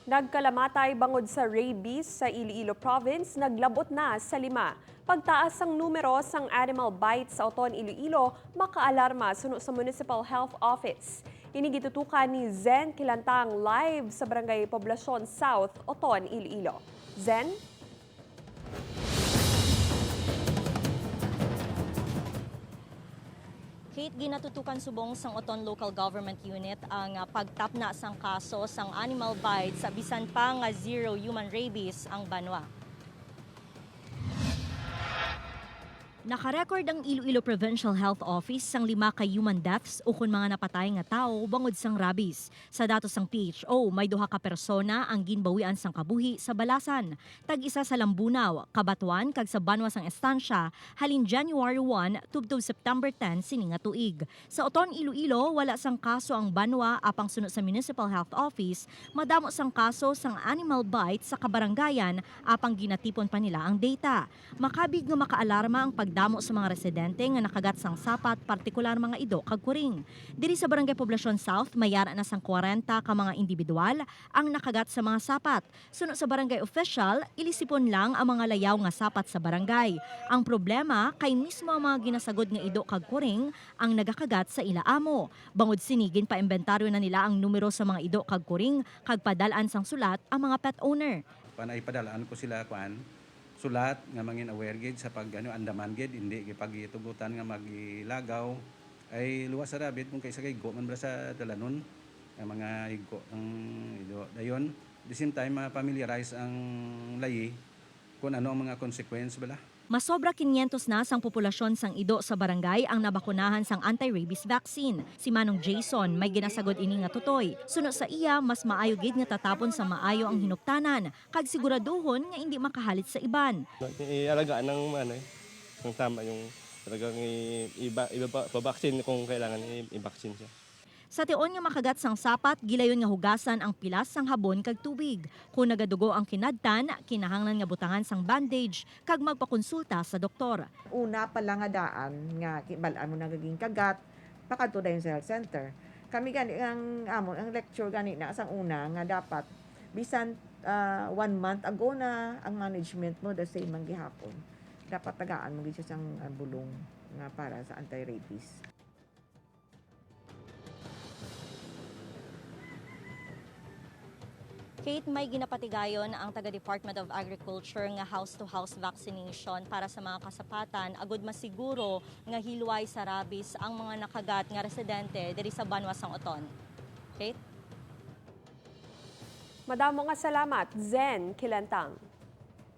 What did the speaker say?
Nagkalamatay bangod sa rabies sa Iloilo Province, naglabot na sa 5. Pagtaas ang numero sang animal bites sa Oton, Iloilo, makaalarma suno sa Municipal Health Office. Ini gitutukan ni Zen Kilantang live sa Barangay Poblacion South, Oton, Iloilo. Zen? Kate, ginatutukan subong sang Oton Local Government Unit ang pagtapna sang kaso sang animal bites sa bisan pa nga zero human rabies ang banwa. Nakarecord ang Iloilo Provincial Health Office sang 5 ka human deaths o kun mga napatay nga tao bangod sang rabies. Sa datos sang PHO, may 2 ka persona ang ginbawian sang kabuhi sa balasan. Tag-isa sa Lambunao, Cabatuan kag sa Banwa sang Estancia halin January 1 tubtob September 10 sini nga tuig. Sa Oton, Iloilo, wala sang kaso ang banwa apang sunod sa Municipal Health Office, madamo sang kaso sang animal bite sa kabaranggayan apang ginatipon pa nila ang data. Makabig nga makaalarma ang pagdamo sa mga residente nga nakagat sang sapat, partikular mga ido kag kuring. Diri sa Barangay Poblacion South, mayara na sang 40 ka mga individual ang nakagat sa mga sapat. Suno sa barangay official, ilisipon lang ang mga layaw nga sapat sa barangay. Ang problema kay mismo ang mga ginasagod nga ido kag kuring ang nagakagat sa ila amo. Bangod sinigin pa inventaryo na nila ang numero sa mga ido kag kuring kag padal-an sang sulat ang mga pet owner. Panay padalaan ko sila kuan sulat nga mangin aware gid sa pag ano andaman gid hindi gipagitugutan nga magilagaw ay luwas sa rabid kung kaysa kay go man bala sa dalanon ang mga higko ang ido dayon the same time ma-familiarize ang layi kung ano ang mga consequence bala. Masobra 500 na sang populasyon sang ido sa barangay ang nabakunahan sang anti-rabies vaccine. Si Manong Jason may ginasagod ini nga tutoy. Suno sa iya, mas maayo gid nga tatapon sa maayo ang hinuptanan kag siguraduhon nga hindi makahalit sa iban. Ialagaan ng ano eh, ng tama yung talagang iba iba pa-vaccine kung kailangan i-vaccine siya. Sa tion nga makagat sang sapat, gilayon nga hugasan ang pilas sang habon kag tubig. Kung nagadugo ang kinadtan, kinahanglan nga butangan sang bandage kag magpakonsulta sa doktor. Una pa lang nga daan nga balaan mo nagiging kagat, pakadto dayon sa health center. Kami gani ang amon ang lecture gani na sang una nga dapat bisan 1 month ago na ang management mo the same man gihapon. Dapat tagaan mo gid siya sang bulong nga para sa anti-rabies. Kate, may ginapatigayon ang taga-Department of Agriculture nga house-to-house vaccination para sa mga kasapatan agud masiguro nga hilway sa rabies ang mga nakagat nga residente diri sa Banwa sang Oton. Kate? Madamo nga salamat, Zen Kilantang.